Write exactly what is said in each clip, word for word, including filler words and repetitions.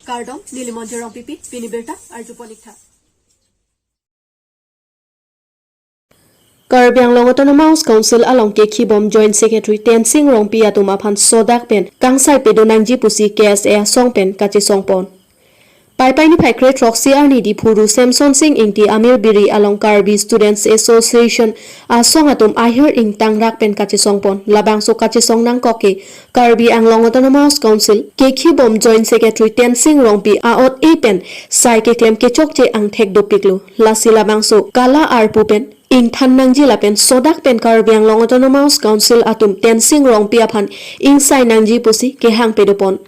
Kardom, neli Monjir Rongpipi, pini birta arjupon ik tha. Karbi Anglong Autonomous Council along kekhibom Joint Secretary Tensing Rongpi atum aphan sodak pen kangsai pedo nangji pusi K S A asong pen kachesongpon. Paipai niphai kre throksi arni Diphu Ru Semson Sing Ingti Amir Biri along Karbi Students Association asong atum ahir ingtangrak pen kachesongpon. Labangso kachesong nangkok ke Karbi Anglong Autonomous Council kekhibom Joint Secretary Tensing Rongpi a-ot-e pen sai keklem kechokche angthek dopiklo. Lasi labangso kala arpu pen ingthan nangji lapen sodak pen Karbi Anglong Autonomous Council atum Tensing Rongpi aphan ingsai nangji pusi kehang pedopon.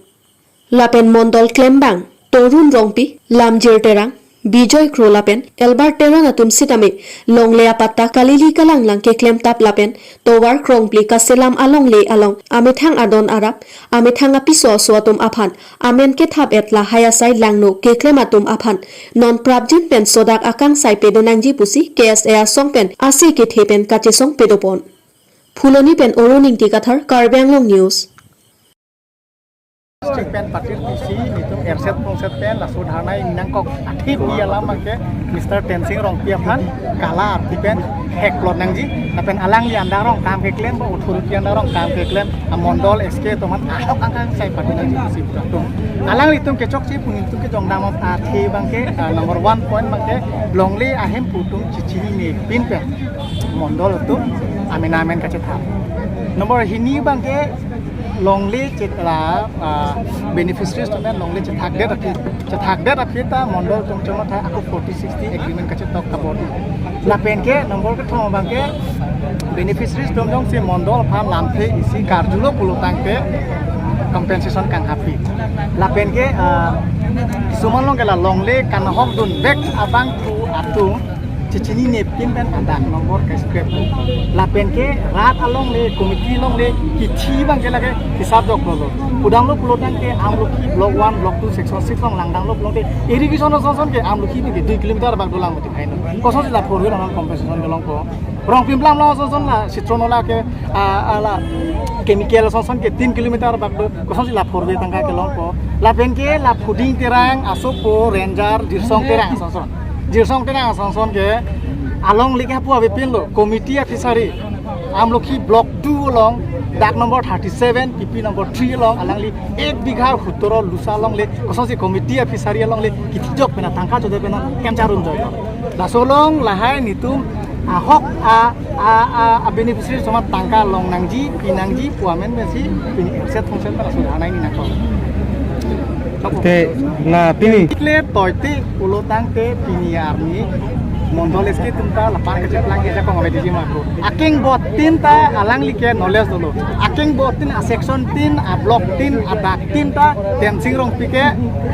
Lapen mondol klembang Torun Rongpi, Lamjir Terang, Bijoy Kro lapen Albert Teron atum sitame longle apatta kalili kalanglang keklem tap lapen tovar krongpli kaselam alongle along amethang adon arap, amethang apiso aso atum aphan amen kethap et lahai asai langno keklem atum aphan non prapjin pen sodak akangsai pedo nangji pusi K S A asong pen ase kethe pen kachesong pedopon. Phuloni pen Orun Ingti Kathar, Karbi Anglong News. District pen patir bisi nitum erset pungset pen laso dharna ingnangkok athe pi alam abangke Mister Tensing Rongpi aphan kala arti pen hek plot nangji, lapen alangli andar rong kam keklem ba authority andar rong kam keklem amondol S K atum aphan ahok angkang sai pati nangji si atum. Alanglitum kechokche pu nitum kejongdam athe abangke, ah, number one point abangke longle ahemphu atum chichinine pin pen mondol atum amen amen kachethap. Number hini abangke longle chet la, ah, beneficiaries atum longle chethakdet aphi, chethakdet aphi ta mondol atum chomotha ako forty sixty agreement kachetok kabor. Lapen ke number kethom abangke beneficiaries atum jongsi mondol aphan lamthe isi karjulo pulotangte compensation kanghaphi. Lapen ke, ah, kisuman along ke la longle kanahok dunvek abangphu atum chichinine pin pen adak nombor ke scrap. Lapen ke rat alongle, committee alongle kithi abangke lake hisap joklo. Pudamlo pulotangte Amlokhi block one, block two, section six along langdamlo pulotangte irrigation asonson ke Amlokhi pen ke dui kilometer abang dolang mati kaino. Kosonsi la four wheel along compensation kelongpo. Rongpimplam along asonson la Citron along ke, ah, ah, la chemical asonson ke tin kilometer abang do. Kosonsi la four wheel tangka kelongpo. Lapen ke la Phuding Terang asopo ranger Jirsong Terang asonson. Jirsong Terang asonson ke alongle ke hapu avepinlo committee a-fishery Amlokhi block two along dak number thirty seven, P P number three along alangli ek bigha hutoro lusa alongle kosonsi committee a-fishery alongle kithi jok pen atangka chode pen kemcharum joilo. Laso along lahai nitum ahok a, a, a, a-beneficiary atum aphan tangka long nangji, pi nangji pu amen pensi pini erset pungset pen laso dharna ingnangkok. Te la pini kle toite pulotangte pini arni mondol S K atum ta lapan kacheplang ke jakong ave diji mako. Akeng bot tin ta alangli ke knowledge dolo. Akeng bot tin a-section tin, a-block tin, adak tin ta Tensing Rongpi ke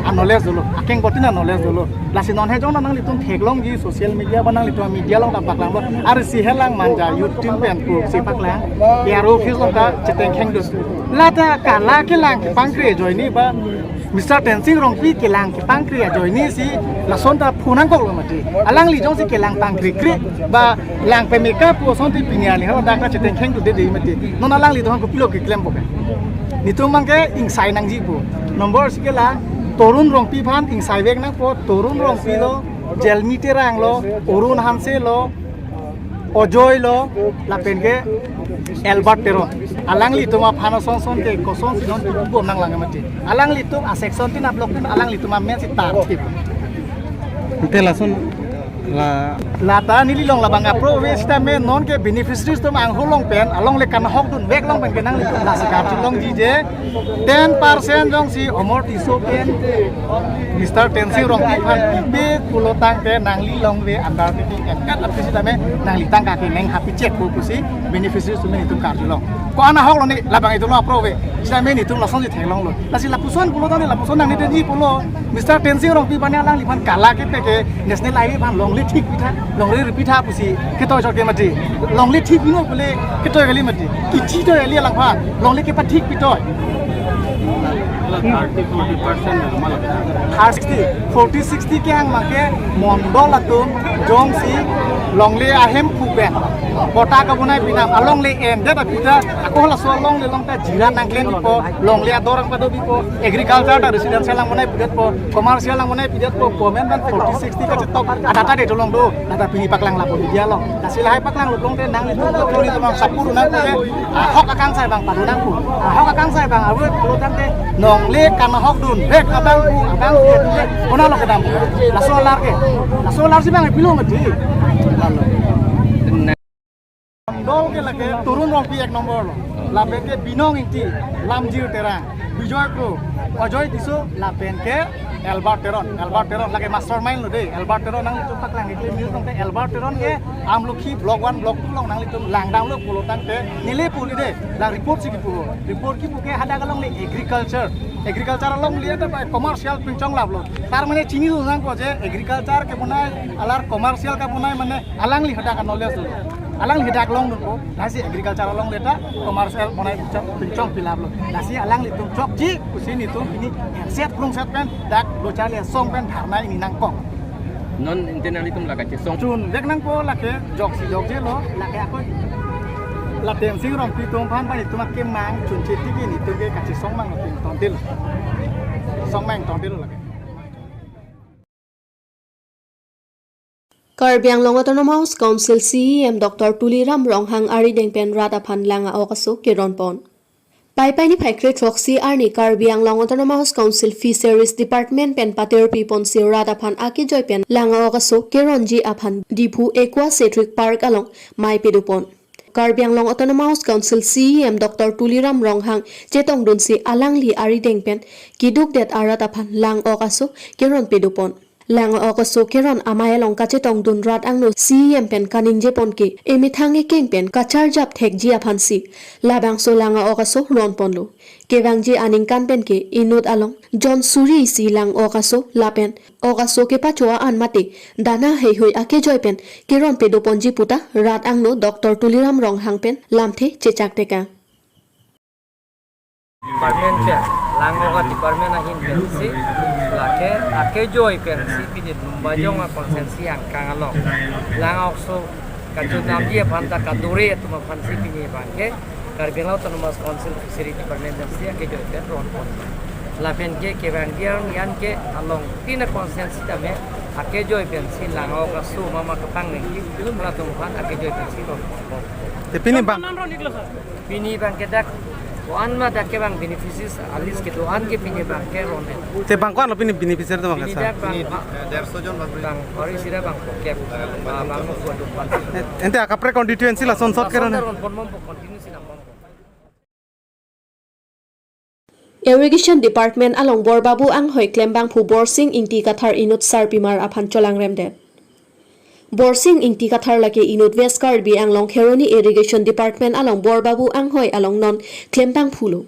a-knowledge dolo. Akeng bot tin a-knowledge dolo. Lasi non he jong nanglitum theklongji social media ba nanglitum media along ta paklanglo. Arsi helang Manja youth team pen pusi paklang. P R O office along ta chetengkheng dus. Lata kala kelang kepangkri ajoine ba Mister Tensing Rongpi kelang kepangkri ajoine si lason ta phunangkoklo mati. Alangli jongsi kelang pangkrikri ba lang pemeka pu asonte pini arni hala dak ta chetengkheng dude de mati. Non alangli dohang kopilo keklempo ke. Nitum abangke ingsai nangji pu. Number si ke la Torun Rongpi aphan ingsaivek nangpo, Torun Rongpi lo, Jelmi Terang lo, Orun Hanse lo, Ojoy lo, lapen ke Albert Teron. Alanglitum aphan asonson ke kosonsi non bom nanglang mati. Alanglitum a-section tin a-block tin alanglitum amen si tar thip. Ante lason la lata neli along labang apro ave sitame non ke beneficiaries atum angho along pen alongle kanahok dunvek along pen ke nangli lasi karjulongji je ten percent jongsi Omor Tisso pen Mister Tensing Rongpi aphan pipe pulotangte nangli longve undertaking ekat aphi sitame nangli tangka keneng haphi chek pu pusi beneficiaries atum nitum karjulong. Ko-an ahoklo ne labang itum lo apro ave sitame nitum lasonsi theklonglo. Lasi lapuson pulotangte lapuson nangne deji pulo Mister Tensing Rongpi aphan alangliphan kala kepe ke National Highway aphan longle thik pitha, longle ri pitha pusi ketoi chot ke mati. Longle thik pino pule ketoi kali mati. Kithi toi kali alangphan. Longle kepathik pitoi. Thirty, forty percent na malah. Thirty, forty, sixty ke ang make mondol atum jongsi longle ahem Pu pen. Patta kebonai pinam alongle endet aphi ta, ako laso alongle along ta jiran nangklem pipo, longle ador nangpado pipo, agriculture ta residential nangbonai pidetpo, commercial nangbonai pidetpo, pu amen pen forty sixty kachetok adata de tolong do, nata pini paklang lapu media along. Lasi lahai paklang lupong te nanglitum, nanglitum aphan sapur nangpo ke, ahok akangsai abang padu nangpo. Ahok akangsai abang ave pulo tangte, nongle kan ahok dunvek abang pu, abang pu, pu, kona lo kedam. Laso alar ke. Laso alar si abang pilo mati. Mondol ke lake Torun Rongpi ek nombor lo. Lapen ke Binong Ingti, Lamjir Terang, Bijoy Kro, Ajoy Tisso, lapen ke Albert Teron. Albert Teron lake mastermind lo de. Albert Teron nanglitum paklang iklim news tangte Albert Teron ke Amlokhi block one, block two along nanglitum langdamlo pulo tangte neli pu de. La report si kipu. Report kipu ke hadak alongle agriculture. Agriculture alongle ta commercial pinchong laplo. Tar mane chinilo nangpo je agriculture kebonai alar commercial kebonai mane alangli hadak knowledge lo. Alangli hadak longdunpo. Lasi agriculture alongle ta commercial bonai pinchong, pinchong pilaplo. Lasi alanglitum chokche pusi netum pini set krung set pen dak lo charli asong pen dharna pini nangkok. Non ante nanglitum la kachesong. Chunvek nangpo lake, joksi jokje lo, lake ako. La Tensing Rongpi atum aphan pen itum akemang chunche tiki netum ke kachesong mang lo, pini tongdil. Song mang tongdil lake. Karbi Anglong Autonomous Council C E M Doctor Tuliram Ronghang arideng pen rat aphan lang a-ok aso keron pon. Paipai niphai kre throksi arni Karbi Anglong Autonomous Council Fisheries Department pen paterpi ponsi rat aphan akejoi pen lang a-ok aso keronji aphan Diphu Aquacentric Park along mei pado pon. Karbi Anglong Autonomous Council C E M Doctor Tuliram Ronghang chetongdunsi alangli arideng pen keduk det arat aphan lang a-ok aso keron pado pon. Lang a-ok aso keron amei along kachetongdun rat angno C E M pen kaningje pon ke emethang ekeng pen kacharjap thekji aphansi labangso lang a-ok aso ron ponlo. Kevangji aningkan pen ke inut along jon suri isi lang a-ok aso lapen ok aso kepachoa an mate dana heihui akejoi pen keron pado ponji puta rat angno Doctor Tuliram Ronghang pen lamthe chechak tekang. Department pen, lang a-ok department ahin pensi, lake akejoi pensi pini Lumbajong a constituency angkang along lang a-ok aso kachonamji aphan ta kadure atum aphansi pini abang ke Karbi Anglong Autonomous Council Fishery Department pensi akejoi pen ron pon. Lapen ke kevangji arni an ke along tina constituency tame akejoi pensi lang a-ok aso mama kepang nengki, latum aphan akejoi pensi ron pon. Te pini abang. Pini abang ke dak ko-an ma dak ke abang beneficiaries a list kedo-an ke pini abang ke ron. Te abang ko-an lo pini beneficiary atum abang? Pini kasa dak abang, bang, ori sira abang pokep, ah, abang no kuat depan. Ente akaprek constituency lason sot keron. Lason keron pon mom po continue si nang mom po. Irrigation Department along Borbabu anghoi klembangphu Borsing Ingti Kathar inut sarpimar aphan cholangrem det. Borsing Ingti Kathar lake inut West Karbi Anglong Kheroni Irrigation Department along Borbabu anghoi along non klembangphu lo.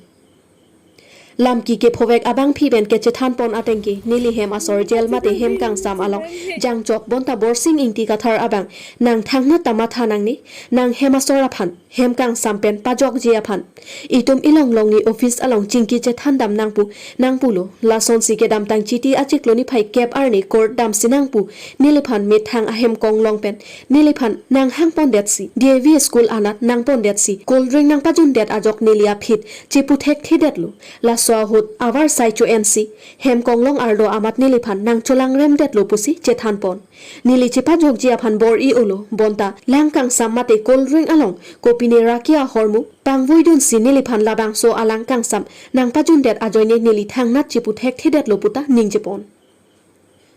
Lamki kephovek abangpi pen kechethan pon ateng ke neli hem asor jail mate hem kangsam along jangchok bonta Borsing Ingti Kathar abang nang thangnat ta matha nangne, nang hem asor aphan hem kangsam pen pajokji aphan itum ilong longni office along chingki chethan dam nangpu nangpulo. Lasonsi kedamtang Chiti achiklo niphai kep arni court damsi nangpu neliphan methang ahem konglong pen neliphan nang hang pondetsi D A V school anat nang pondetsi cold drink nang pajun det ajok neli aphi chepu thekthedetlo. Laso ahut avarsai cho-ensi hem konglong ardo amat neliphan nang cholangrem detlo pusi chethan pon. Neli chepajokji aphan bor-i-olo bonta lang kangsam mate cold drink along kopine raki ahormu pangvoidunsi neliphan labangso alang kangsam nang pajun det ajoine neli thangnat chepu thekthedetlo puta ningje pon.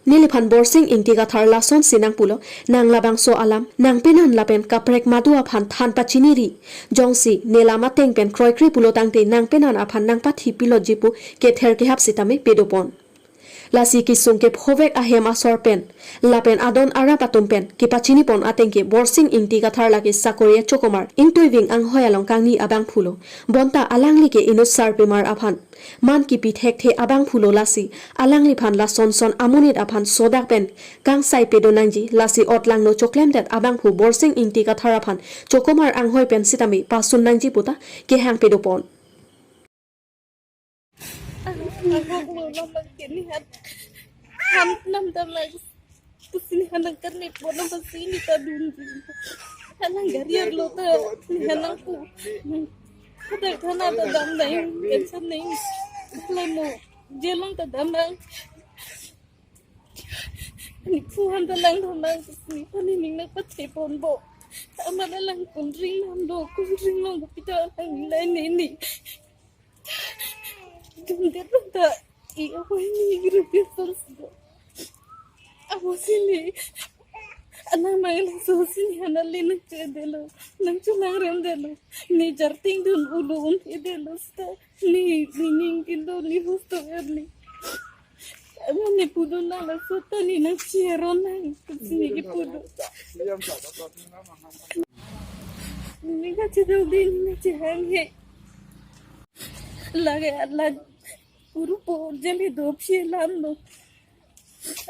Neliphan Borsing Ingti Kathar lasonsi nangpulo, nang labangso alam nang penan lapen kaprek madu aphan than pachiniri. Jongsi ne lam ateng pen kroikre pulo tangte nang penan aphan nang pathi pilotji pu kether kehap sitame pado pon. Lasi kesung kephovek ahem asor pen lapen adon arap atum pen kepachini pon ateng ke Borsing Ingti Kathar lake sakori achokomar ingtuiving anghoi along kangni abangphu lo. Bonta alangli ke inut sarpimar aphan man kipi thekthe abangphu lo, lasi alangliphan lason son amonit aphan sodak pen kangsai pado nangji, lasi otlangno choklemdet abangphu Borsing Ingti Kathar aphan chokomar anghoi pen sitame pasun nangji puta kehang pado pon. Anak mo naman kinihat. Ham nam damag. Pusini hanang karne po naman sini ta dun dun. Alang gari arlo ta, ne alang pu. Hadak thana ta dam dai, tension nai. Alang mo, jail along ta dam dai. Ni phu han ta lang dam dai, ni phu ni ning nangpathe ponpo. Amat alang cold drink nam do, cold drink nam do, pita alang ning lai ne ni. Jumdet ta i awai ni group ya sons do. Amo sini. Anak mangal so sini hana le nangchedetlo. Nangchonangremdetlo. Ne jarting dun ulu un edetlo sta. Ne, ne ning kindo ne husto erni. Amo ne pudun nang la sota ne nangchero nang. Sini ke pudu. Ne kachedetlo ne nangchehang he. Lake alang puru po jeli dopsi lam no.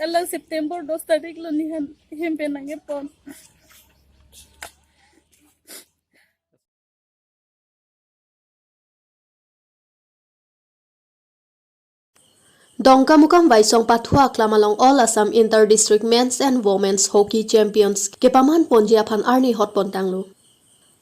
Alang September dos tarik lo ne han hem pen nangkepon. Dongkamukam Waisong pathu aklam along All Assam Inter District Men's and Women's Hockey Champions kepaman ponji aphan arni hotpon tanglo.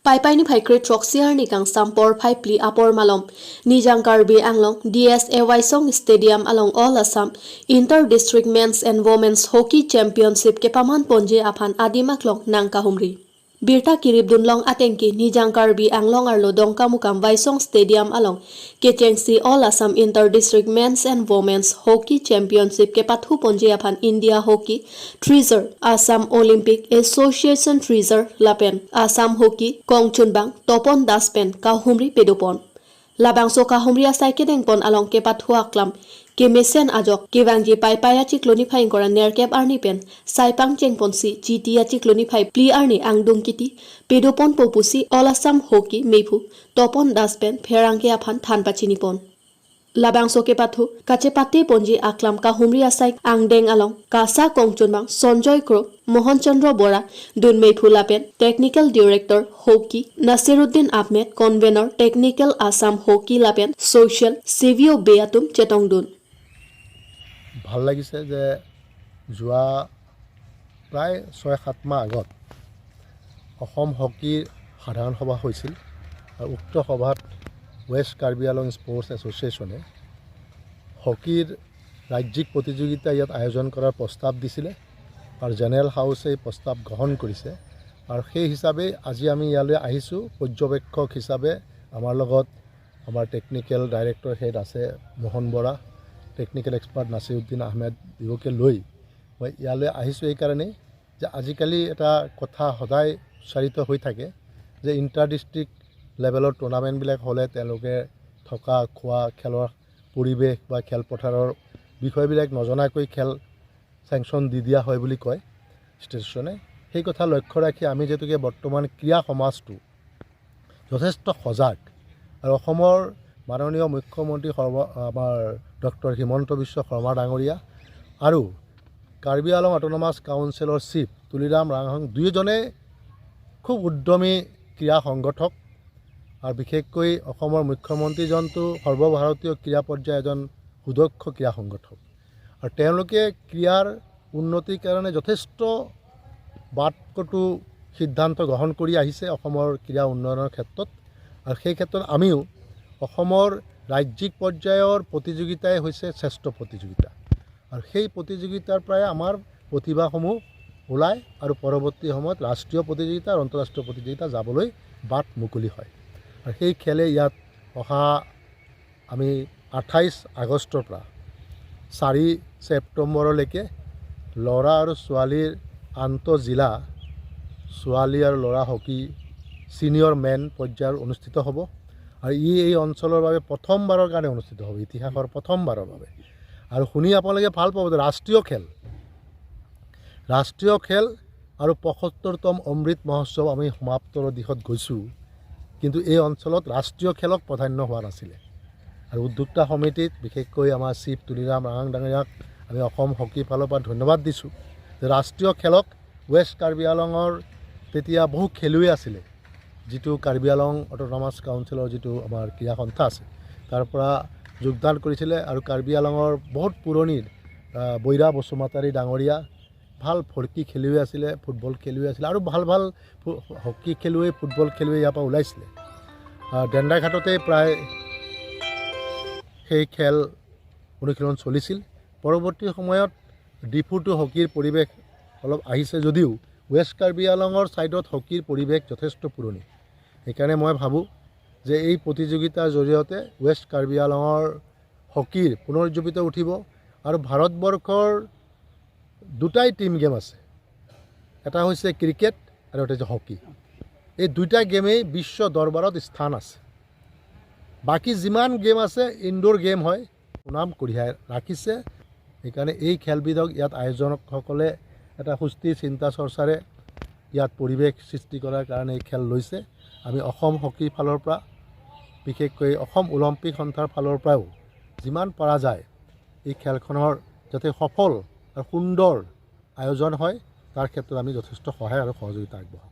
Paipai niphai kre throksi arni kangsam porphai phli apor malom Nijang Karbi Anglong D S A Waisong Stadium along All Assam Inter District Men's and Women's Hockey Championship kepaman ponji aphan adim aklong nangkahumri. Birta kirip dunlong atengke Nijang Karbi Anglong arlo Dongkamukam Waisong Stadium along kechengsi All Assam Inter District Men's and Women's Hockey Championship kepathu ponji aphan India Hockey Treasure, Assam Olympic Association Treasure lapen Assam Hockey kongchunbang Topon Das pen kahumri pedopon. Labangso kahumri asai kedengpon along kepathu aklam kemesen ajok kevangji Paipai achiklo niphai ingkoi ra nerkep arni pen sai pangchengponsi Chiti achiklo niphai phli arni angdung kiti pedoponpo pusi All Assam Hockey mephu Topon Das pen pherangke aphan than pachinipon. Labangso kepathu kachepate ponji aklam kahumri asai angdeng along KASA kongchunbang Sanjoy Kro, Mohan Chandra Bora, dunmephu lapen Technical Director Hockey Nasiruddin Ahmed, Convenor Technical Assam Hockey lapen Social Savio Bey atum chetongdun. ভাল লাগিছে যে যোৱা প্ৰায় ছয় সাত মাহ আগত অসম হকীৰ সাধাৰণ সভা হৈছিল আৰু উক্ত সভাত ৱেষ্ট কাৰ্বি আংলং স্পৰ্টছ এছ'চিয়েশ্যনে হকীৰ ৰাজ্যিক প্ৰতিযোগিতা ইয়াত আয়োজন কৰাৰ প্ৰস্তাৱ দিছিলে আৰু জেনেৰেল হাউচে এই প্ৰস্তাৱ গ্ৰহণ কৰিছে। আৰু সেই হিচাপে আজি আমি ইয়ালৈ আহিছোঁ পৰ্যবেক্ষক হিচাপে। আমাৰ লগত আমাৰ টেকনিকেল ডাইৰেক্টৰ হেড আছে মোহন বৰা, টেকনিকেল এক্সপাৰ্ট নাছিৰুদ্দিন আহমেদ, দুয়োকে লৈ মই ইয়ালৈ আহিছোঁ এইকাৰণেই যে আজিকালি এটা কথা সদায় উচ্চাৰিত হৈ থাকে যে ইণ্টাৰ ডিষ্ট্ৰিক্ট লেভেলৰ টুৰ্ণামেণ্টবিলাক হ'লে তেওঁলোকে থকা খোৱা, খেলৰ পৰিৱেশ বা খেলপথাৰৰ বিষয়বিলাক নজনাকৈ খেল চেংচন দি দিয়া হয় বুলি কয় ষ্টেট এছ'চিয়েশ্যনে। সেই কথা লক্ষ্য ৰাখি আমি যিহেতুকে বৰ্তমান ক্ৰীড়া সমাজটো যথেষ্ট সজাগ আৰু অসমৰ মাননীয় মুখ্যমন্ত্ৰী সৰ্ব আমাৰ ডক্টৰ হিমন্ত বিশ্ব শৰ্মা ডাঙৰীয়া আৰু কাৰ্বি আংলং অট'নমাছ কাউন্সিলৰ চিফ তুলিৰাম ৰাংহাং দুয়োজনে খুব উদ্যমী ক্ৰীড়া সংগঠক আৰু বিশেষকৈ অসমৰ মুখ্যমন্ত্ৰীজনটো সৰ্বভাৰতীয় ক্ৰীড়া পৰ্যায়ৰ এজন সুদক্ষ ক্ৰীড়া সংগঠক আৰু তেওঁলোকে ক্ৰীড়াৰ উন্নতিৰ কাৰণে যথেষ্ট বাটকটু সিদ্ধান্ত গ্ৰহণ কৰি আহিছে অসমৰ ক্ৰীড়া উন্নয়নৰ ক্ষেত্ৰত। আৰু সেই ক্ষেত্ৰত আমিও অসমৰ ৰাজ্যিক পৰ্যায়ৰ প্ৰতিযোগিতাই হৈছে শ্ৰেষ্ঠ প্ৰতিযোগিতা আৰু সেই প্ৰতিযোগিতাৰ পৰাই আমাৰ প্ৰতিভাসমূহ ওলায় আৰু পৰৱৰ্তী সময়ত ৰাষ্ট্ৰীয় প্ৰতিযোগিতা আৰু আন্তঃৰাষ্ট্ৰীয় প্ৰতিযোগিতা যাবলৈ বাট মুকলি হয়। আৰু সেই খেলে ইয়াত অহা আমি আঠাইছ আগষ্টৰ পৰা চাৰি ছেপ্টেম্বৰলৈকে ল'ৰা আৰু ছোৱালীৰ আন্তঃজিলা ছোৱালী আৰু ল'ৰা হকী ছিনিয়ৰ মেন পৰ্যায়ৰ অনুষ্ঠিত হ'ব। আৰু ই এই অঞ্চলৰ বাবে প্ৰথমবাৰৰ কাৰণে অনুষ্ঠিত হ'ব, ইতিহাসৰ প্ৰথমবাৰৰ বাবে। আৰু শুনি আপোনালোকে ভাল পাব যে ৰাষ্ট্ৰীয় খেল, ৰাষ্ট্ৰীয় খেল আৰু পঁসত্তৰতম অমৃত মহোৎসৱ আমি সমাপ্তৰ দিশত গৈছোঁ, কিন্তু এই অঞ্চলত ৰাষ্ট্ৰীয় খেলক প্ৰাধান্য হোৱা নাছিলে। আৰু উদ্যোক্তা সমিতিত বিশেষকৈ আমাৰ চিফ তুলিৰাম ৰাং ডাঙৰীয়াক আমি অসম হকীৰ ফালৰ পৰা ধন্যবাদ দিছোঁ যে ৰাষ্ট্ৰীয় খেলক ৱেষ্ট কাৰ্বি আংলঙৰ তেতিয়া বহু খেলুৱৈ আছিলে, যিটো কাৰ্বি আংলং অট'নমাছ কাউন্সিলৰ যিটো আমাৰ ক্ৰীড়া সন্থা আছে তাৰ পৰা যোগদান কৰিছিলে আৰু কাৰ্বি আংলঙৰ বহুত পুৰণি আহ, বৈৰা বসুমতাৰী ডাঙৰীয়া, ভাল ফৰ্কি খেলুৱৈ আছিলে, ফুটবল খেলুৱৈ আছিলে আৰু ভাল ভাল ফু- হকী খেলুৱৈ, ফুটবল খেলুৱৈ ইয়াৰ পৰা ওলাইছিলে। আহ, ডেণ্ডাৰঘাটতে প্ৰায় সেই খেল অনুশীলন চলিছিল। পৰৱৰ্তী সময়ত ডিফুতো হকীৰ পৰিৱেশ অলপ আহিছে যদিও ৱেষ্ট কাৰ্বি আংলঙৰ ছাইডত হকীৰ পৰিৱেশ যথেষ্ট পুৰণি। সেইকাৰণে মই ভাবোঁ যে এই প্ৰতিযোগিতাৰ জৰিয়তে ৱেষ্ট কাৰ্বি আংলঙৰ হকীৰ পুনৰুজ্জীৱিত উঠিব আৰু ভাৰতবৰ্ষৰ দুটাই টিম গেম আছে, এটা হৈছে ক্ৰিকেট আৰু এটা হৈছে হকী। এই দুইটা গেমেই বিশ্ব দৰবাৰত স্থান আছে। বাকী যিমান গেম আছে ইনডোৰ গেম হয়, সুনাম কঢ়িয়াই ৰাখিছে। সেইকাৰণে এই খেলবিধক ইয়াত আয়োজকসকলে এটা সুস্থিৰ চিন্তা চৰ্চাৰে ইয়াত পৰিৱেশ সৃষ্টি কৰাৰ কাৰণে এই খেল লৈছে। আমি অসম হকীৰ ফালৰ পৰা, বিশেষকৈ অসম অলিম্পিক সন্থাৰ ফালৰ পৰাও যিমান পৰা যায় এই খেলখনৰ যাতে সফল আৰু সুন্দৰ আয়োজন হয়, তাৰ ক্ষেত্ৰত আমি যথেষ্ট সহায় আৰু সহযোগিতা আগবঢ়াম।